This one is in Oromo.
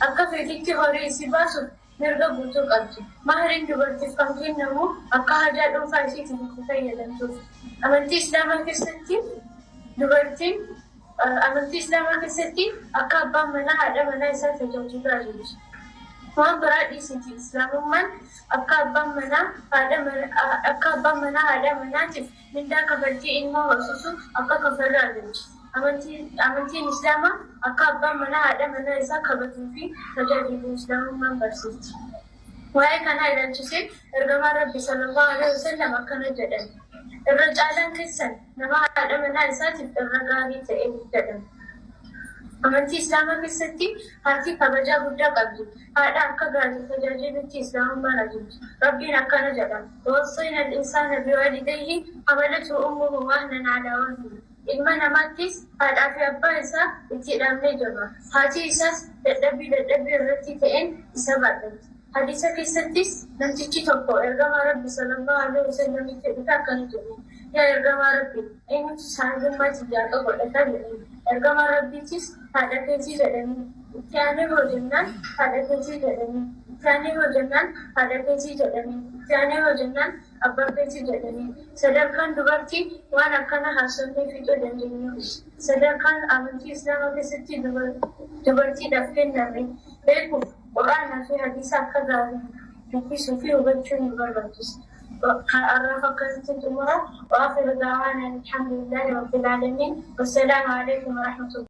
Akka feetitti horii isii baasuuf mirga guutuu qabdi. Mahriin dubartiif kan kennamu akka haajaa dhuunfaa isiitiif itti fayyadamtuuf. Amantii Islaamaa keessatti dubartiin Amantii Islaamaa keessatti akka abbaan manaa haadha manaa isaa tajaajilu ajaja. Waan biraa dhiisiitii Islaamummaan akka abbaan manaa haadha akka abbaan manaa haadha manaatiif mindaa kafaltii ilmoo horsiisuu akka kafalu ajaja. Amantiin Islaamaa akka abbaan manaa haadha manaa isaa kabajuu fi tajaajilu Islaamummaan barsiifti. Waa'ee kanaa ilaalchisee Ergamaan Rabbii sallallaahu aleyhi wasallam akkana jedhan, Irra caalaan keessan nama haadha manaa isaatiif irra gaarii ta'e jedhan. Amantii Islaamaa keessatti haati kabajaa guddaa qabdi. Haadha akka gaarii tajaajiluutti Islaamummaan ajajji. Rabbiin akkana jedha, Wawassayna al-insaana biwaalidayhi hamalathu ummuhu wahnan alaa wahnin. Ilma namaattis haadhaa fi abbaa isaa itti dhaamnee jirra. Haati isaas dadhabbii dadhabbii irratti ta'een isa baadhatti. Hadiisa keessattis namtichi tokko Ergamaa Rabbii sallallaahu aleyhi wasallamitti dhufee akkana jedheen, Yaa Ergamaa Rabbii! Eenyutu saahibummaa tiyya haqa godhata? jedheen. Ergamaan Rabbiitis haadha keetii jedhaniin. Itti aanee hoo jennaan haadha keetii jedhaniin. Itti aanee hoo jennaan haadha keetii jedhaniin. Itti aanee hoo jennaan abbaa keetii jedhaniin. Sadarkaan dubartii waan akkana haasofnee fixuu dandeenyuu miti. Sadarkaan amantii Islaamaa keessatti dubartiidhaaf kenname beekuuf Qur'aanaa fi hadiisa akka gaarii dubbisuu fi hubachuun nu barbaachisa. Har'aaf akkanatti xumura. Wa aakhiru da'waanaa anil hamdulillahi rabbil aalamiin. Wassalaamu aleykum warahmatullahi.